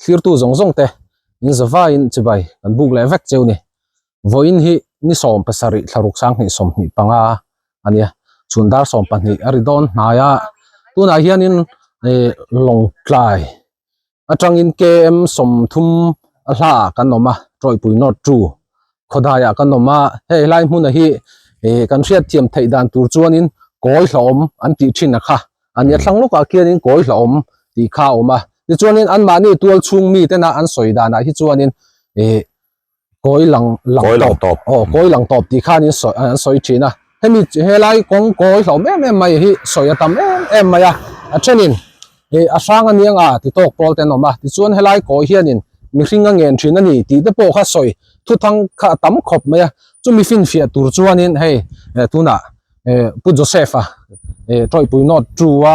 Thlirtu zawng zawng te in zavaiin chibai kan buk leh vek cheu ni. Vawiin hi ni 17 thlaruk 2025 a nia. Chhun dar 12 a ri dawn hnai a. Tunah hianin eh Lawngtlai atangin KM 30 a hla ah kan awm a, Tawipui North 2 khawdaiah kan awm a. Hei helai hmuna hi eh kan hriatthiam theih dan tur chuanin kawi hlauhawm an tih thin a kha. A nia thlang lawkah khianin kawi hlauhawm tih kha a awm a. Tichuanin anmahni tual chhung mi tena an sawi danah hi chuanin eh kawi lang lang tawp aw kawi lang tawp tih khanin sawi an sawi thin a. Hemi helai kawng kawi hlauhawm em em mai hi sawi a tam em em mai a. A thenin eh a hrang aniang a ti tawk pawl te an awm a. Tichuan helai kawi hianin mihring a ngen thin a ni tih te pawh kha sawi thuthang kha a tam khawp mai a. Chumi finfiah tur chuanin hei tunah eh Pu Joseph a eh Tawipui North 2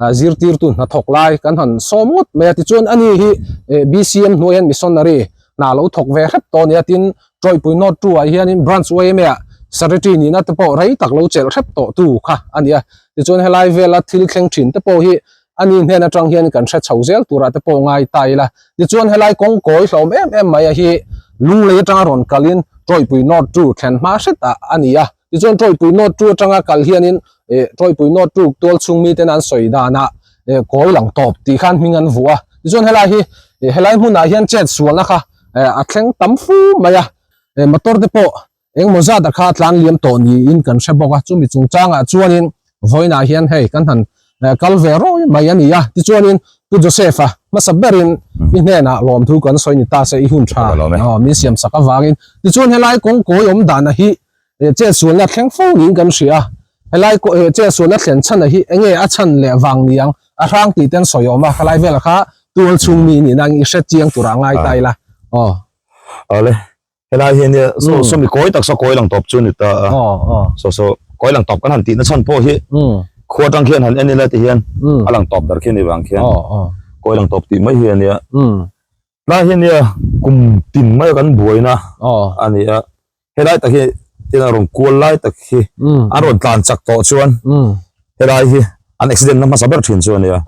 a zirtirtu hnathawk lai kan han sawm ngawt mai a tichuan ani hi eh BCM hnuai hian missionary hna lo thawk ve hrep tawh a ni a tin Tawipui North 2 ah hianin branch YMA ah secretary nihna te pawh rei tak lo chelh hrep tawh tu kha a ni a tichuan helai vela thil thleng thin te pawh hi ani hnen atang hian kan hre chho zel turah te pawh ngai ta ila tichuan helai kawng kawi hlawm em em mai a hi lunglei atanga rawn kalin Tawipui North 2 thlen hma hret ah a ni a. Tichuan Tawipui North 2 atanga kal hianin eh Tawipui North 2 tual chhung miten an sawi danah eh kawi lang tawp tih khan hming an vuah a. Tichuan helai hi eh helai hmunah hian chet sualna kha eh a thleng tam fu mai a. Eh motor te pawh engemaw zat a kha tlan liam tawh niin kan hre bawk a. Chumi chungchangah chuanin vawiinah hian hei kan han eh kal ve rawi mai a ni a. Tichuanin Pu Joseph-a hmasa berin i hnenah lawmthu kan sawi ni ta se i hun tha min siam sak avangin. Tichuan helai kawng kawi awm dana hi eh chet sualna thleng fo niin kan hria a. Helai eh chet sualna thlen chhan a hi enge a chhan leh vang ni ang a hrang tih ten sawi awm a. Helai velah kha tual chhung mi nih nang i hre chiang turah ngai ta ila. Aw. Awle. Helai hian nia so so mi kawi tak saw kawi lang tawp chu ni ta a. So so kawi lang tawp kan han tihna chhan pawh hi khua atang khian han en ila ti hian a lang tawp ber khi ni vang khian kawi lang tawp tih mai hi a nia. Tlai hian nia kum tin mai kan buaina a ni a. Helai tak hi tin a rawn kual lai tak hi a rawn tlan chak tawh chuan helai hi an accident na hmasa ber thin chu a nia.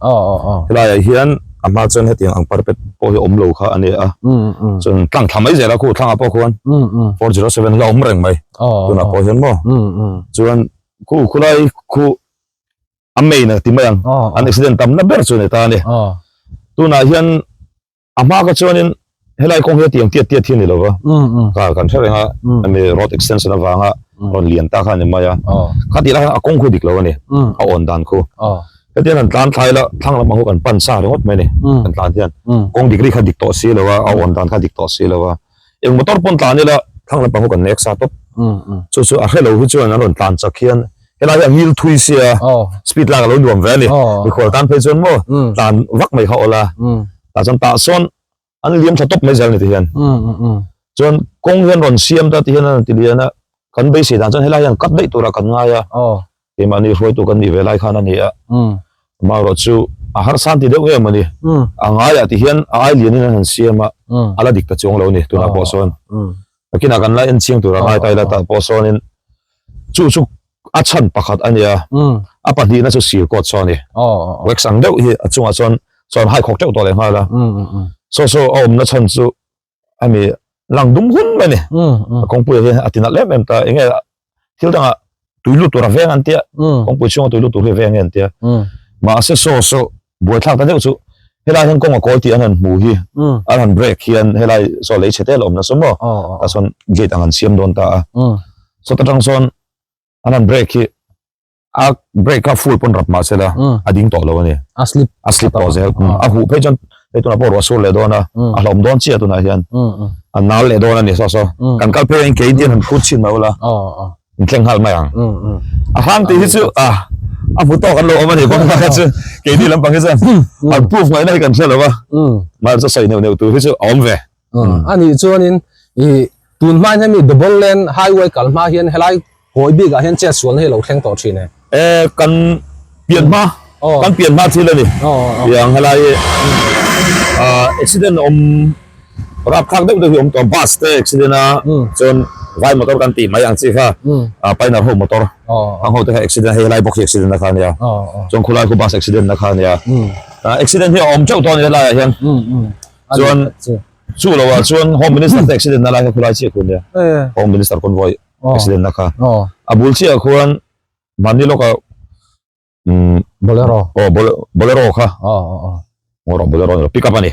Helai ah hian a hma chuan hetiang ang parpet pawh hi awm lo kha a nia a. Chuan tlang thla mai zel a khu thlangah pawh khuan 407 la awm reng mai tunah pawh hian maw. Chuan khu khulai khu a main a ti mai ang an accident tam na ber chu a ni ta a ni. Tunah hian A hma kha chuanin helai kawng hi a tiang tiat tiat hi a ni lo va, car kan hre reng a, hemi road extension avanga rawn lian ta kha a ni mai a, kha tih lai khan a kawng khu dik lo a ni, a awn dan khu. Hetiang han tlan thlai la thlang lam ang khu kan pan sa ringawt mai a ni, kan tlan hian kawng degree kha dik tawh si lo a, a awn dan kha dik tawh si lo a, eng motor pawn tlan ila thlang lam ang khu kan nek sa tawp. Chu chu a hre lo hi chuan an rawn tlan chak hian helai hi a ngil thui sia, speed lak a lo nuam ve a ni, mikhual tan phei chuan maw tlan vak mai kha awl a. Tah chuan tah sawn an liam tha tawp mai zel ni ti hian. Chuan kawng hian rawn siam ta ti hian an ti lian a, kan beisei dan chuan helai hian cut daih turah kan ngai a, keimahni hruaitu kan nih ve lai khan a ni a, amaherawh chu a harsa an ti deuh em a ni, a ngaiah ti hian a ai lianin an han siam a, a la dik ta chuang lo a ni tunah pawh sawn. Takinah kan la en chiang turah ngai ta ila tah pawh sawnin chu chu a chhan pakhat a nia a pahnihna chu sir kawt saw a ni wax ang deuh hi a chungah chuan chuan hai khawk teuh tawh leh nghal a saw saw a awmna chhan chu hemi lang dum hun mai a ni a kawngpui ah hian a ti nalh em em ta enge thil dangah tui lut tur a veng an tia kawngpui chhunga tui lut tur hi a veng nge an tia mahse saw saw buaithlak ta deuh chu helai hian kawng a kawi tih an han hmu hi an han break hian helai saw lei chhe te la awm nasa maw tah sawn gate ang an siam dawn ta a saw ta tang sawn an han break hi a break kha full pawn rap mahse la a ding tawh lo a ni a slip a slip tawh zel a huh phei chuan hei tunah pawh ruah sur leh dawn a a hlawm dawn chiah tunah hian a nal leh dawn a ni saw saw kan kal phei hian kei dian han phut chhin mai ula in thleng nghal mai ang a hrang tih hi chu a a hmu tawk an lo awm a ni kawng kha chu keini lampang hi chuan an proof ngaihna hi kan hre lo va mahse sawi neuh neuh tur hi chu a awm ve a nih chuanin i tun hma hian hemi double lane highway kal hma hian helai kawi bik ah hian chet sualna hi a lo thleng tawh thin e e kan pian hma kan pian hma thil a ni tiang helai accident awm Rapthlak deuh deuh hi awm tawh bus te accident a chuan vai motor kan tih mai ang chi kha a pioneer ho motor ang ho te kha accident hei helai bawk hi accident na kha ania chuan khulai khu bus accident na kha ania accident hi a awm teuh tawh a ni helai ah hian. Chuan chu lo ah chuan Home Minister te accident na lai kha khulai chiah khuan nia. Home Minister convoy accident na kha. A bul chiah khuan mahni lawk ah Bolero. Aw Bolero kha. Ngawh Bolero ni lo pickup a ni.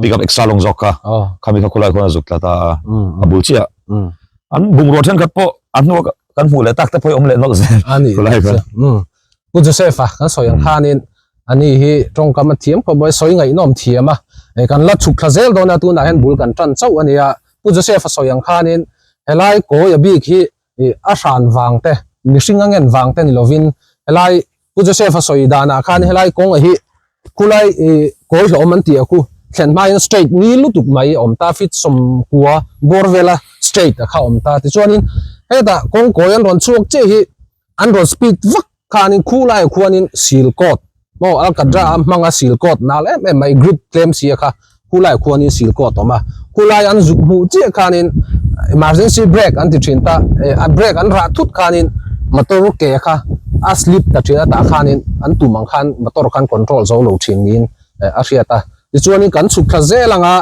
Pickup extra long zawk kha. Khami kha khulai khuan a zuk tla ta a. A bul chiah. An bungrua thenkhat pawh a hnuah kan hmuh leh tak te pawh hi awm leh nawlh zel. A ni. Khulai khuan. Pu Joseph a kan sawi ang khanin ani hi tawngkam a thiam khawp mai sawi ngaihnawm thiam a kan la chhuk thla zel dawn a tunah hian bul kan tan chauh a nia Pu Joseph a sawi ang khanin helai kawi a bik hi a hran vang te mihring a ngen vang te ni lovin helai Pu Joseph a sawi danah khan helai kawng a hi khulai kawi hlawm an tih a khu thlen hmain straight ni lutuk mai a awm ta feet 90 bawr vela straight a kha awm ta tichuanin hetah kawng kawi an rawn chhuak chiah hi an rawn speed vak khanin khu laiah khuanin sil coat maw alkatra a hmanga sil coat nal em em mai grip tlem si a kha khu laiah khuanin sil coat a awm a khu lai an zuk hmuh chiah khanin emergency brake an ti thin ta a brake an rah thut khanin motor ke kha a slip ta thin a tah khanin an tum ang khan motor khan control zo lo thin niin a hriat a tichuanin kan chhuk thla zel ang a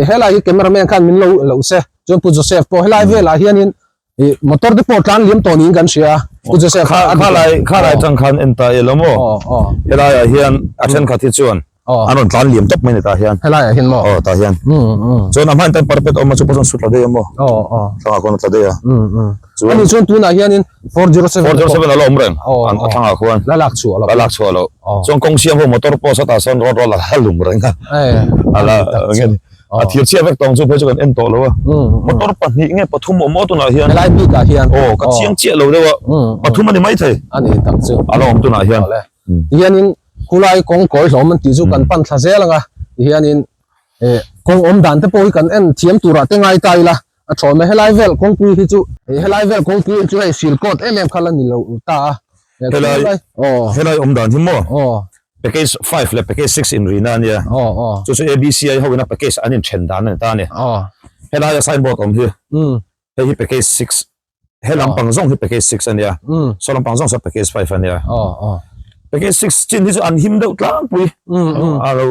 helai hi camera man khan min lo loh se chuan Pu Joseph pawh helai velah hianin I motor te pawh tlan liam tawh niin kan hria Pu Joseph kha kha lai kha lai tang khan en ta elo maw helai ah hian a thenkhat hi chuan an rawn tlan liam tawp mai ni tah hian helai ah hian maw aw tah hian chuan a hmain tan parapet awm a chu pawh chuan su tla daih a maw thlangah khuan a tla daih a chuan ani chuan tunah hianin 407 407 a la awm reng a thlangah khuan la lak chhuah loh la lak chhuah loh chuan kawng siam ho motor pawh sawtah sawn road roller a lum reng a a la nge ni A thir chhiat vek tawng chu phei chu kan en tawh lo a. Motor pahnih nge pathum awm aw tunah hian. Helai bikah hian. Aw ka chiang chiah lo deuh a. Pathum a ni maithei. A ni tak chu. A la awm tunah hian. Tihianin khulai kawng kawi hlawm an tih chu kan pan thla zel ang a. Tihianin kawng awm dan te pawh hi kan en thiam turah te ngai ta ila. A thawn mai helai vel kawngpui hi chu helai vel kawngpui hi chu hei sil coat em em kha la ni lo ta a. Helai helai awm dan hi maw package 5 leh package 6 in rina ania chu chu ABCI ho ina package an in then dan ani ta ani. Helai a signboard awm hi hei hi package 6 he lampang zawng hi package 6 ania saw lampang zawng saw package 5 ania. Package 6 chin hi chu an him deuh tlangpui a lo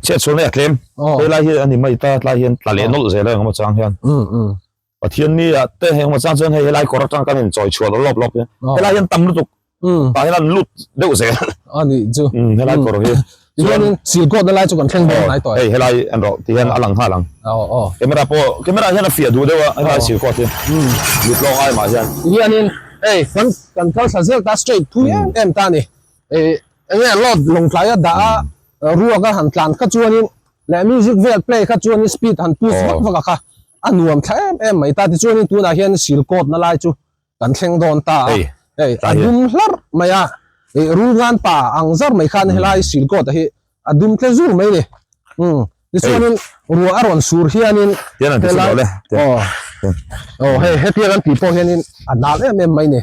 Chhiat chhuah mai a tlem. Hei lai hi a ni mai ta tlai hian tla leh nawlh zel a engemaw chang hian. Pathian ni ah te engemaw chang chuan hei helai kawr atang kan in chawi chhuah lo lawp lawp hian. Helai hian tam lutuk. Tah hian an lut deuh zel. A nih chu. Helai kawr hi. Chuanin sil kawt na lai chu kan thleng dawn hnai tawh e. Hei helai en rawh ti hian a lang nghal ang. Camera pawh camera hian a fiah duh deuh a helai sil kawt hi. Lut lawng ai mah hian. Hianin hei kan kan kal thla zel ta straight thui em em ta a ni. Enge load lawngtlai a dah a ruak a han tlan kha chuanin leh music vel play kha chuanin speed han push vak vak a kha a nuam thla em em mai ta tichuanin tunah hian sil coat na lai chu kan thleng dawn ta a hei a dum hlarh mai a ih rulngan pa ang zar mai khan helai sil coat a hi a dum tle zur mai ni umm tichuanin ruah a rawn sur hianin helai aw aw hei hetiang an tih pawh hianin a nal em em mai ni.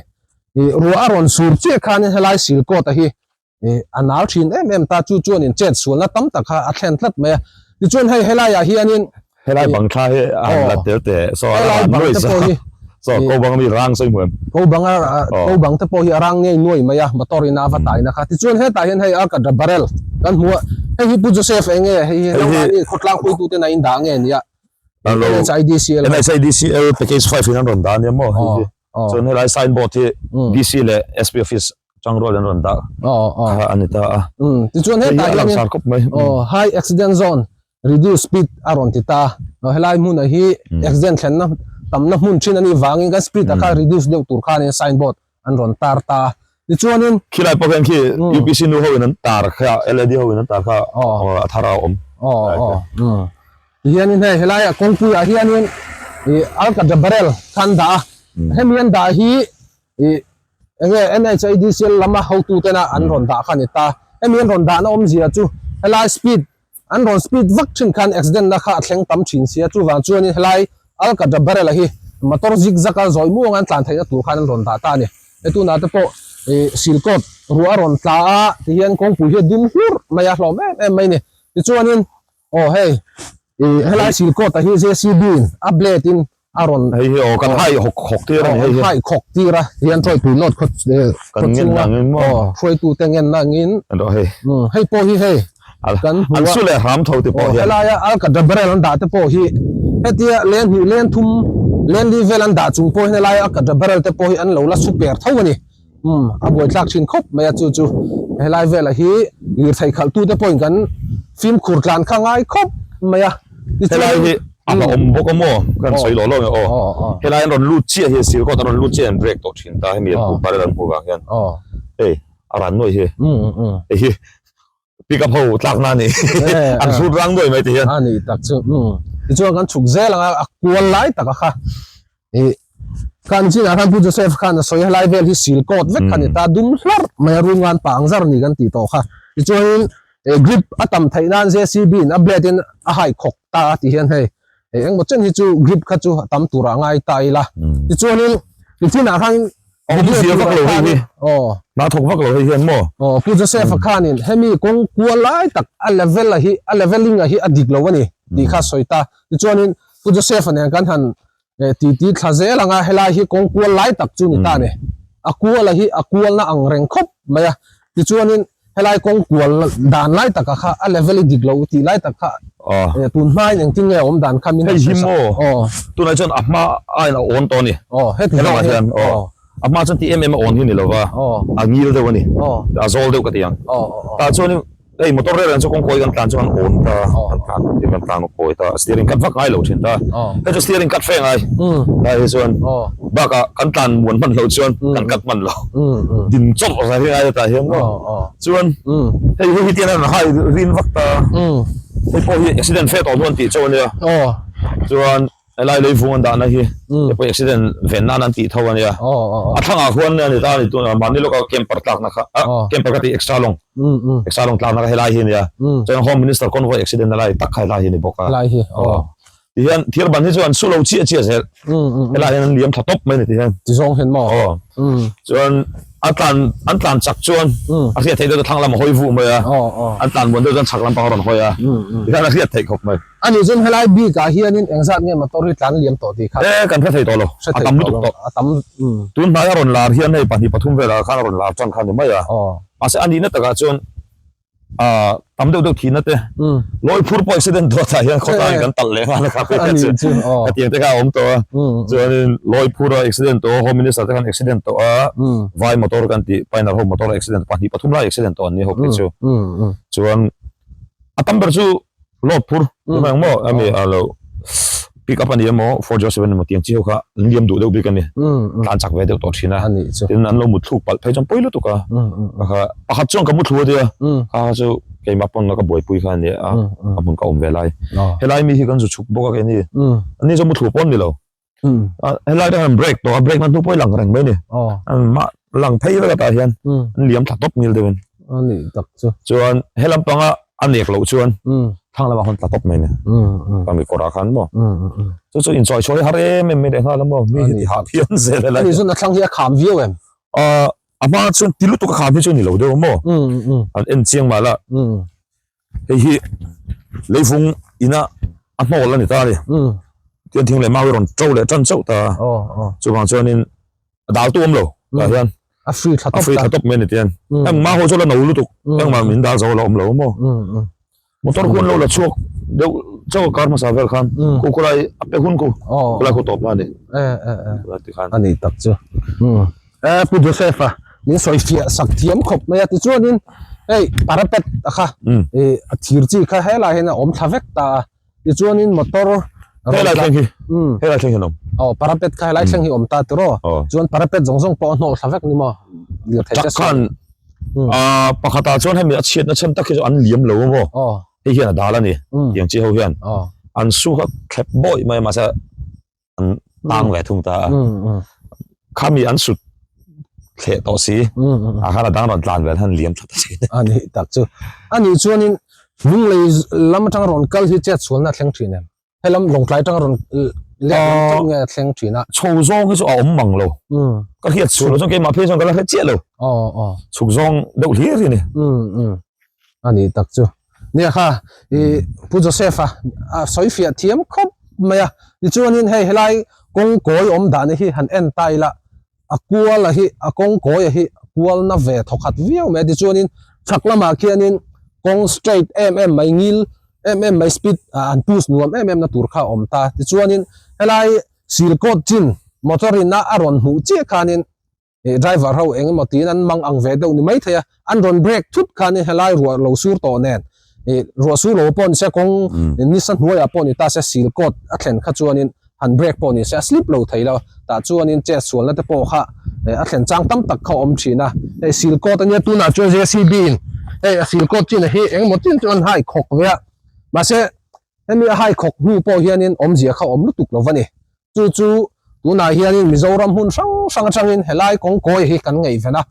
Ih ruah a rawn sur chiah khanin helai sil kawt a hi ih a nal thin em em ta chu chuanin chet sualna tam tak kha a thlen tlat mai a tichuan hei helai ah hianin helai bang thla hi a han la tel teh saw a helai bang te pawh hi saw ko bang mi rang sawi hmuh em ko bang a ko bang te pawh hi a rang ngei nuai mai a motor in a va tai na kha tichuan hetah hian hei a ka barrel kan hmu a hei hi Pu Joseph enge hei hi ramani khawtlang hruaitu ten a in dah nge nia NHIDCL NHIDCL package 5 in an rawn dah ania maw hei hi Chuan helai signboard hi DC leh SP office tangrual an rawn dah kha a ni ta a. Tichuan hetah hian langsar khawp mai. High accident zone reduce speed a rawn ti ta a. Helai hmunah hi accident thlenna tamna hmun thin a nih vangin kan speed a kha reduce deuh tur khanin signboard an rawn tar ta a. Tichuanin Khilai pawh hian khi UPC nu ho in an tar kha LED ho in an tar kha a thar a awm. Tihianin hei helaiah kawngpuiah hianin ih Alcatra barrel kha an dah a, hemi an dah hi ih enge NHADCL lama hotu tena an rawn dah kha a ni ta. Hemi an rawn dahna awmzia chu helai speed an rawn speed vak thin khan accident na kha a thleng tam thin sia chuvang chuanin helai Alcatra barrel a hi motor zig zag a zawi muang an tlan theihna tur khan an rawn dah ta a ni. He tunah te pawh ih silkawt ruah a rawn tla a tihian kawngpui hi a dum hlurh mai a hlawm em em mai a ni. Tichuanin Aw hei ih helai sil coat ah hi JCB in a blade in a rawn Hei hi aw kan hai hawk hawk tir a ni hei hi. Hai khawk tir a hian hruaipui nawt khaw Kan ngen chunga nangin maw. Aw hruaitu te ngen nangin Rawh hei. Hei pawh hi hei. Kan hmu a. An su leh hram tho te pawh hian. Helaia alkatra barrel an dah te pawh hi hetia len hnih len thum len li vel an dah chung pawh hian helaia alkatra barrel te pawh hi an lo la su per tho a ni. Umm a buaithlak thin khawp mai a chu chu helai velah hi lirthei khalh tu te pawhin kan fimkhur tlan kha ngai khawp mai a. Helai hi a la awm bawk a maw? Kan sawi lawh lawh nge aw. Helai an rawn lut chiah hi sir kawt an rawn lut chiah an break tawh thin ta hemi an hmuh barrel an hmuh vang hian. Hei a ran nuai hi. Hei hi pick up ho tlak na a ni. An hrut rang nuai mai ti hian. A ni tak chu. Tichuan kan chhuk zel ang a, a kual lai tak a kha. Ih khan chinah khan Pu Joseph khan a sawi helai vel hi sil coat vek kha ni ta dum hlarh mai a rul ngan pah ang zar ni kan tih tawh kha. Tichuanin eh grip a tam theih nan JCB in a blade in a hai khawk ta a tih hian hei eh engmaw chen hi chu grip kha chu a tam turah a ngai ta ila. Tichuanin nichinah khan Awmzia vak lo hei hi. Aw. Hna thawk vak lo hei hian maw? Aw Pu Joseph a khanin hemi kawng kual lai tak a level a hi a leveling a hi a dik lo a ni tih kha a sawi ta. Tichuanin Pu Joseph a nen kan han titi thla zel ang a, helai hi kawng kual lai tak chu ni ta a ni. A kual a hi a kualna ang reng khawp mai a. Tichuanin helai kawng kual dan lai taka kha a level i dik lo tih lai tak kha tun hmain engtin nge a awm dan kha min han sawi sak. Hei hi maw? Tunah chuan a hma aiin a awn tawh a ni. Aw, heti zawng hian. Aw, a hma chuan ti em em a awn hi ni lova, a ngil deuh a ni. A zawl deuh ka ti ang. Tah chuanin Hei motor rel ang chu kawngkawi kan tlan chu an awn ta, kan tlan tin kan tlan kawi ta, steering cut vak ngai lo thin ta. Hei chu steering cut fe ngai. Lai hi chuan bakah kan tlan muan hman lo chuan kan cut hman lo. Din chawp a hi ngai ta hian maw. Chuan hei hi hetiang an hai rin vak ta. Hei pawh hi accident fe tawh hnu an tih chauh a nia. Chuan Helai lei vung an dahna hi te pawh accident ven nan an tih tho a nia. A thlangah khuan a ni ta a ni tuna mahni lawka camper tlakna kha camper ka tih extra long extra long tlakna kha helai hi a nia. Chuan Home Minister convoy accident na lai tak kha helai hi a ni bawk a. Ti hian thir ban hi chu an su lo chiah chiah zel. Helai hian an liam tha tawp mai a ni ti hian. Ti zawng hian maw? Aw. Chuan a tlan an tlan chak chuan a hriat theih deuh thlang lam a hawi vuh mai a. An tlan buan deuh chuan chhak lampang a rawn hawi a. Ti hian a hriat theih khawp mai. A nih chuan helai bik ah hianin engzat nge motor hi tlan liam tawh tih kha. E kan hre thei tawh lo, a tam lutuk tawh. A tam umm. Tun hnai a rawn lar hian hei pahnih pathum velah khan a rawn lar tan kha ni mai a. Mahse a nihna takah chuan ah tam deuh deuh thihna te lawi phur pawh accident dawt ah hian khawtlangin kan talh leh nghal a kha phei kha chu hetiang te kha a awm tawh a. Chuanin lawi phur a accident tawh a, home minister te khan accident tawh a, vai motor kan tih pioneer ho motor accident pahnih pathum lai accident tawh an ni ho phei chu. Chuan a tam ber chu Load phur ni mai ang maw ami a lo pick up a ni emaw 407 emaw tiang chi ho kha an liam duh deuh bik a ni tlan chak ve deuh tawh thin a tin an lo mut thluk palh phei chuan pawi lutuk a kha pakhat chuan ka mu thlu a tia kha kha chu keimah pawn ka buaipui kha a ni a a hmun ka awm ve lai helai mi hi kan zu chhuk bawk a keini ani chu mu thlu pawn ni lo Helai te han break tawh a break na hnu pawh i lang reng mai ni. An mah lang phei vek atah hian an liam thla tawp ngil deuhin. Ani tak chu. Chuan he lampanga a nek loh chuan thlang lamah khawn tla tawp mai ni. Kami kawrah khan maw. Chu chu inchawi chhawi har em em mai leh nghal a maw. Mi hi ti hah phian zel helai. Ani chuan a thlang hi a kham viau em? A hma chuan ti lutuk a kham hi chu ni lo deuh maw. An en chiang mah la. Hei hi leivung ina a hnawl a ni ta a ni. Tian thing leh mau hi rawn to leh tan chauh ta a. Chuvang chuanin a dal tu awm lo tah hian a free tha tawp a free tha tawp mai a ni tian. Engmah ho chu la no lutuk engmah min dal zo la awm lo maw. Motor khuan lo la chhuak deuh chauh a kar hmasa vel khan khu khulai a pe hun khu khulai khu tawp na a ni. A ni tak chu. Eh Pu Joseph a min sawi fiah sak thiam khawp mai a tichuanin hei parapet a kha ih a thir chi kha helai hian a awm thla vek ta a tichuanin motor helai thleng hi helai thleng hi an awm aw parapet kha helai thleng hi awm ta tiraw chuan parapet zawng zawng pawh a hnawh thla vek ni maw lirthei te khan a pakhatah chuan hemi a chhiatna chhan tak hi chu an liam lo maw hei hian a dal a ni tiang chi ho hian an su kha thlep bawih mai a mahse an tang ve thung ta a khami an sut thleh tawh si a khan a dang rawn tlan vel han liam that a si ani tak chu ani chuanin lunglei lam atang rawn kal hi chet sualna thleng thin em helam lawngtlai atang rawn leh lam nge thleng thin a chho zawng hi chu a awm mang lo ka hriat chhun chuan keimah phei chuan ka la hre chiah lo chhuk zawng deuh hlir hi ni Ani tak chu. Nia kha i Pu Joseph a a sawi fiah thiam khawp mai a. Tichuanin hei helai kawng kawi awm dan hi han en ta ila a kual a hi a kawng kawi a hi kual na ve thawkhat viau mai a. Tichuanin chhak lamah khianin. Kawng straight em em mai ngil em em mai speed an push nuam em em na tur kha a awm ta. Tichuanin helai silkawt chin motor in a a rawn hmuh chiah khanin ih driver ho eng emaw tiin an mang ang ve deuh ni mai thei a, an rawn brake thut khanin helai ruah lo sur tawh nen ih ruah sur lo pawh ni se kawng nisa hnuaiah pawh ni ta se silkawt a thlen kha chuanin han brake pawh ni se a slip lo thei lo tah chuanin chet sualna te pawh kha a thlen chang tam tak kha a awm thin a hei sil coat ania tunah chuan JCB in hei a sil coat chin hi engemaw tin chu an hai khawk ve a mahse hemi a hai khawk hnu pawh hianin awmzia kha a awm lutuk lo va ni chu chu tunah hianin Mizoram hmun hrang hrang atangin helai kawng kawi hi kan ngaihven a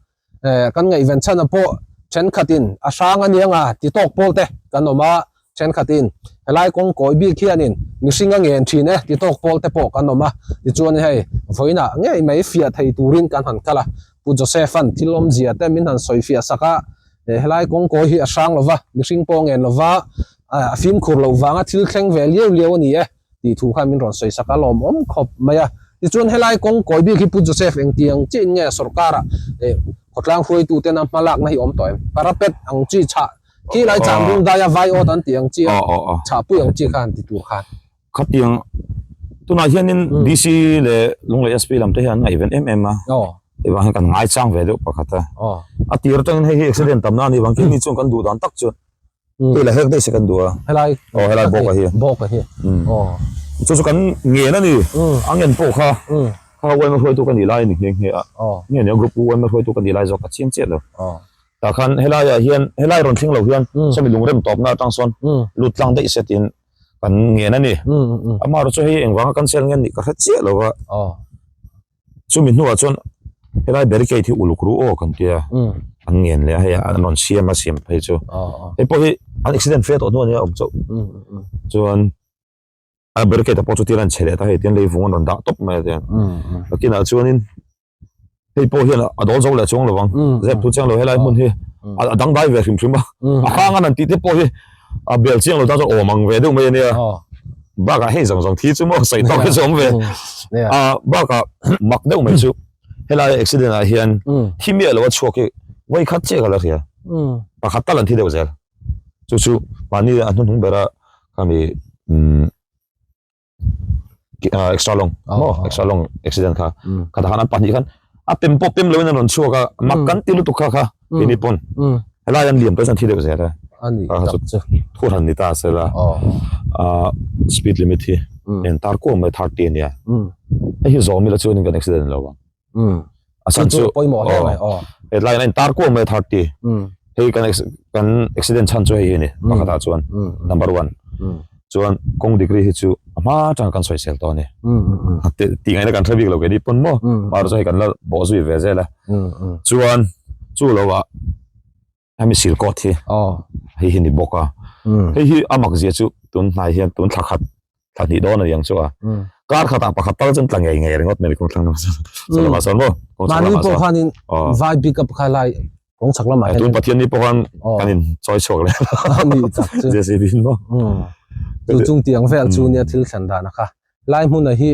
kan ngaihven chhan a pawh thenkhatin a hrang a niang a ti tawk pawl te kan awm a, thenkhatin helai kawng kawi bik hianin mihring a ngen thin e ti tawk pawl te pawh kan awm a, tichuan hei vawiinah ngei mai fiah thei turin kan han kal a, Pu Joseph-a'n thil awmzia te min han sawi fiah sak a, helai kawng kawi hi a hrang lo va, mihring pawh a ngen lo va, a fimkhur loh vanga thil thleng ve liau liau a ni e. tih thu khan min rawn sawi sak a lawmawm khawp mai a. Tichuan helai kawng kawi bik hi Pu Joseph engtiang chiahin nge sorkara eh khawtlang hruaitu tena hma lakna hi awm tawh em? Parapet ang chi chhah khi lai chah bung daia vai awt an tih ang chi a chhah pui ang chi kha han ti tur khan. Khatiang tunah hianin DC leh Lunglei SP lam te hian an ngaihven em em a. Hei vang hian kan ngaichang ve deuh pakhat a. A tir atangin hei hi accident tamna a nih vang khian mi chuan kan duh dan tak chu Hei la hek daih se kan duh a. Helai. Aw helai bawk a hi. Bawk a hi. Aw. Chu chu kan ngen a ni. A ngen pawh kha. Kha UMA hruaitu ka nih lai a ni nghe nghe a. Nge nia group UMA hruaitu ka nih lai zawk a chiang chiah lo. Tah khan helai ah hian helai rawn thleng lo hian sawmi lungrem tawpna atang sawn lut tlang daih se tiin kan ngen a ni. Amaherawhchu chu hei engvanga cancel nge nih ka hre chiah lo a. Chumi hnuah chuan helai barricade hi uluk ru aw kan tia an ngen leh a hei an rawn siam a siam phei chu hei pawh hi an accident fe tawh hnu ania awm chauh chuan a barricade pawh chu tir an chhe leh ta hei tian leivung an rawn dah tawp mai a tiang nakinah chuanin hei pawh hian a dawl zo leh chuang lo ang zep thu chiang lo helai hmun hi a dangdai ve hrim hrim a a hang an an tih te pawh hi a bel chiang lo ta chuan awm ang ve deuh mai ania bakah hei zawng zawng thi chu maw sawi tawk hi chu awm ve a bakah mak deuh mai chu helai accident ah hian thi miah lo a chhuak hi vawi khat chiah ka la hria pakhat tal an thi deuh zel chu chu mahni a hnuhnung bera khami extra long maw extra long accident kha kha ta khan an pahnih khan a pem pawh pem loin an rawn chhuak a mak kan ti lutuk kha kha keini pawn helai an liam tawh chuan thi deuh zel a thu hran ni ta se la speed limit hi en tar kuam mai 30 ania hei hi zawm ila chuan kan accident lo ang a chhan chu pawimawh hle mai aw hetlai in tar kuam mai 30 hei kan kan accident chhan chu hei hi ni pakhat ah chuan number 1 chuan kawng degree hi chu a hma atang kan sawi sel tawh ani tih ngaihna kan hre bik lo keini pawn maw mahse hei kan la bawh zui ve zel a chuan chu lo ah hemi sil kawt hi hei hi ni bawk a hei hi a mak zia chu tun hnai hian tun thla khat thla hnih dawn a ni ang chu a kar khatah pakhat tal chuan tla ngei ngei ringawt mai kawng thlang lamah sawn saw lamah sawn maw kawng chhak lamah sawn mahni pawh khanin vai pick up kha lai kawng chhak lamah hian tun Pathian ni pawh khan kan in chawi chhuak leh ni tak chu JCB in maw chu chung tiang vel chu nia thil thlen dan a kha lai hmun a hi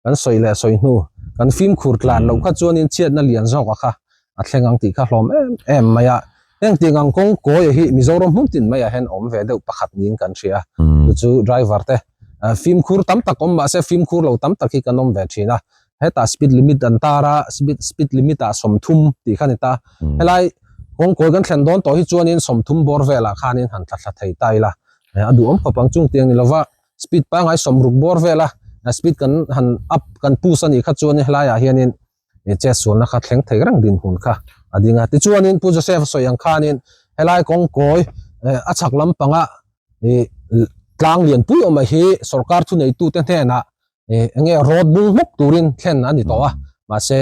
kan sawi leh sawi hnu kan fimkhur tlan loh kha chuanin chhiatna lian zawk a kha a thleng ang tih kha hlawm em em mai a heng tiang ang kawng kawi hi Mizoram hmun tin maiah hian awm ve deuh pakhat niin kan hria chu chu driver te fimkhur tam tak awm mahse fimkhur lo tam tak hi kan awm ve thin a hetah speed limit an tar a speed speed limit ah 30 tih kha ni ta helai kawng kawi kan thlen dawn tawh hi chuanin 30 bawr velah khanin han thla thla thei ta ila a duhawm khawp ang chung tiang ni lova speed pangngai 60 bawr vela speed kan han up kan push a nih kha chuan helaiah hianin chet sualna kha thleng thei reng dinhmun kha a ding a tichuanin Pu Joseph a sawi ang khanin helai kawng kawi a chhak lampanga tlang lianpui awm hi sorkar thuneitute hnenah enge road bung hmuk turin thlen a ni tawh a mahse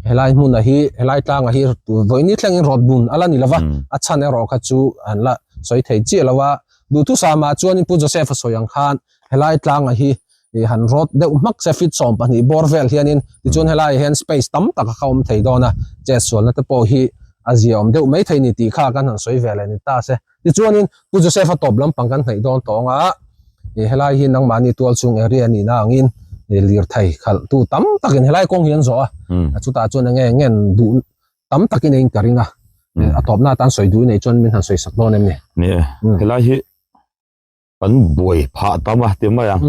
helai hmuna hi helai tlanga hi vawiin thlengin road bun a la ni lova a chhan erawh kha chu an la sawi thei chiah lo a duhthusama chuanin Pu Joseph a sawi ang khan helai tlanga hi han road deuh hmak se feet 12 bawr vel hianin tichuan helai hian space tam tak a kha awm thei dawn a chet sualna te pawh hi a zia awm deuh mai thei ni tih kha kan han sawi ve leh ni ta se tichuanin Pu Joseph a tawp lampang kan hnaih dawn tawng a helai hi nangmahni tual chung area a nihna angin lirthei khalh tu tam takin helai kawng hi an zawh a chutah chuan enge ngen duh tam takin a in ka ring a. A tawpna atan sawi duh nei chuan min han sawi sak dawn em ni? Ni e, helai hi kan buai phah tam a ti mai ang.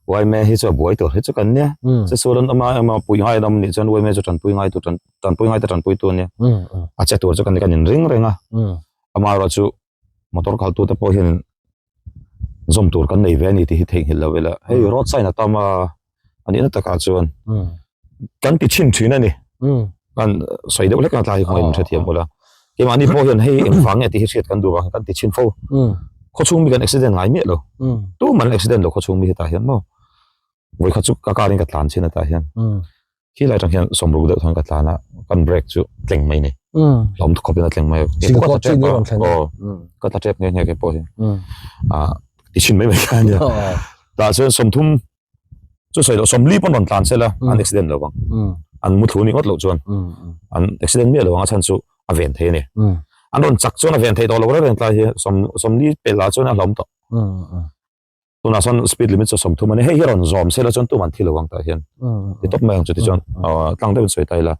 Uaime hi chu a buai tur hi chu kan nia. Che sual an awm a, emaw pui ngai an awm nih chuan uaime chu tanpui ngai tur tanpui ngai te tanpui tu a nia. A che tur chu kan kan inring reng a. Amaherawhchu motor khaltu te pawh hian zawm tur kan nei ve a ni tih hi theihnghilh lo ila. Hei road sign a tam a, a nihna takah chuan kan ti chhin thin a ni. Kan sawi deuh hlek a tlai hi khawngaih in hrethiam bawlh a. Keimahni pawh hian hei engvang nge tih hi hriat kan duh vang kan ti chhin fo. Khawchhung mi kan accident ngai miah lo. Tumah an accident lo khawchhung mi hetah hian maw. Vawikhat chu ka car in ka tlan chhin hetah hian. Khi lai atang hian sawmruk deuh chuan ka tlan a, kan brake chu tleng mai ni. Hlawm khawp in a tleng mai a. Keipawh ka tla tep a, aw ka tla tep nghe nghe keipawh hi. Ah ti chhin mai mai kha a nia. Tah chuan sawmthum chu sawi loh sawmli pawn rawn tlan sela an accident lo vang. An mu thlu ni ngawt loh chuan an accident miah lo ang a chhan chu a ven thei a ni. An rawn chak chuan a ven thei tawh lo reng reng tlai hi sawmli pelh ah chuan a hlawm tawh. Tunah chuan speed limit chu 30 a ni. Hei hi rawn zawm sela chuan tumah an thi lo ang tah hian ti tawp mai ang chu tichuan tlang deuhin sawi ta ila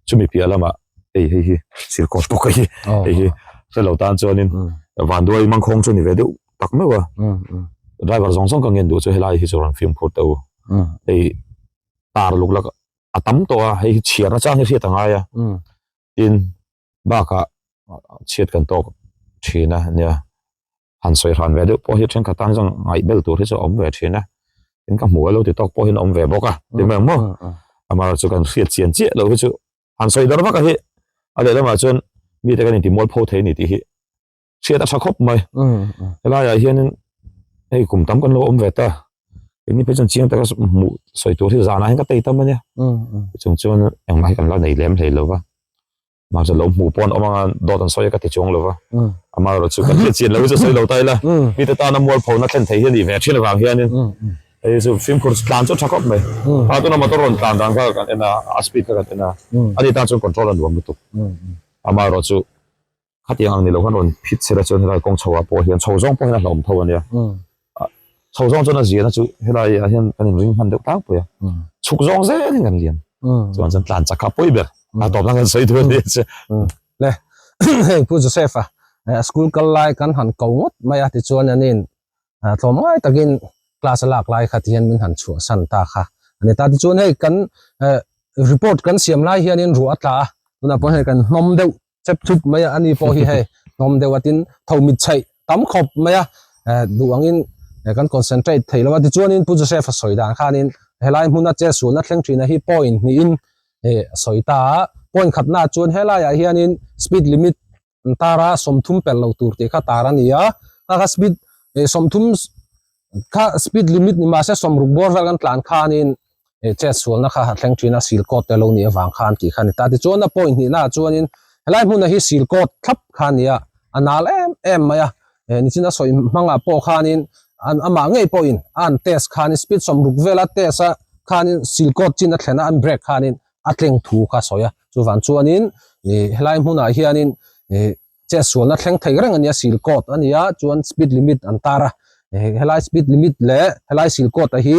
chumi piah lamah hei hei hi sir kawt bawk a hi hei hi hre lo tan chuanin vanduai mangkhawng chu a ni ve deuh tak meuh a. Driver zawng zawng ka ngen duh chu helai hi chu rawn fimkhur teh u. Hei tar luk lak a tam tawh a hei hi chhiar na chang hi hriat a ngai a tin bakah chhiat kan tawk thin a nia. Han sawi hran ve deuh pawh hi thenkhat tan chuan ngaih bel tur hi chu a awm ve thin a, tin ka hmu a lo ti tawk pawh hian a awm ve bawk a ti mai ang maw? Amaherawhchu chu kan hriat chian chiah loh hi chu han sawi dar vak a hi a lehlamah chuan mite kan inti mualpho thei a ni tih hi hriat a tha khawp mai. Helaiah hianin hei kum tam kan lo awm ve ta, engni phei chuan chiang taka hmuh sawi tur hi zanah hian ka tei tam a nia, chung chuan engmah hi kan la nei lem hlei lo va. Mahse lo hmuh pawh an awm anga dawt an sawi a ka ti chuang lo va. Amaherawh chu kan hriat chian lo hi chu sawi lo ta ila. Mite tana mualphona thlen thei hi a nih ve thin avang hianin hei chu fimkhur tlan chu tha khawp mai. Kha tuna motor rawn tlan dan kha kan en a, a speed kha kan en a, ani tan chuan control a nuam lutuk. Amaherawh chu khatiang ang ni lo khan rawn phit sela chuan helai kawng chho ah pawh hian chho zawng pawh hian a hlauhawm tho a nia. Chho zawng chuan a ziahna chu helai ah hian kan inring hman deuh tlangpui a, chhuk zawng zelin kan liam. Chuan chuan tlan chak kha a pawi ber, a tawpna kan sawi tur a ni che. Le hei Pu Joseph a school kal lai kan han ko ngawt mai a tichuan anin tlawmngai takin class a lak lai kha tihian min han chhuahsan ta kha a ni ta. Tichuan hei kan report kan siam lai hianin ruah a tla a, tunah pawh hei kan hnawm deuh chep thup mai a, ani pawh hi hei hnawm deuh a tin tho mit chheih tam khawp mai a, duh angin kan concentrate thei lo a, tichuanin Pu Joseph a sawi dan khanin helai hmuna che sualna thleng thina hi point hnihin a sawi ta a, point khatnaah chuan helaiah hianin speed limit an tar a, 30 pel lo tur tih kha tar a ni a, kha kha speed 30 kha speed limit ni mahse 60 bawr vel kan tlan khanin chet sualna kha a thleng thin a, sil coat te lo nih avang khan tih kha a ni ta. Tichuan a point hnihna ah chuanin helai hmuna hi sil coat thlap kha a ni a, a nal em em mai a, nichin a sawi hmangah pawh khanin an amah ngei pawhin a an test khanin speed 60 vela test a khanin sil coat chin a thlen a an brake khanin a tleng thu kha a sawi a, chuvang chuanin helai hmunah hianin Chet sualna thleng thei reng a nia, sil coat a nia, chuan speed limit an tar a, helai speed limit leh helai sil coat a hi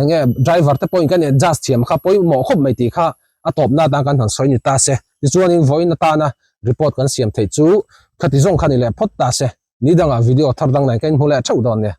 eng nge driver te pawhin kan adjust thiam kha pawimawh khawp mai tih kha a tawpna atan kan han sawi ni ta se. Tichuanin vawiin atana report kan siam theih chu khati zawng kha ni leh phawt ta se. Ni dangah video thar dang nen ka inhmu leh theuh dawn nia.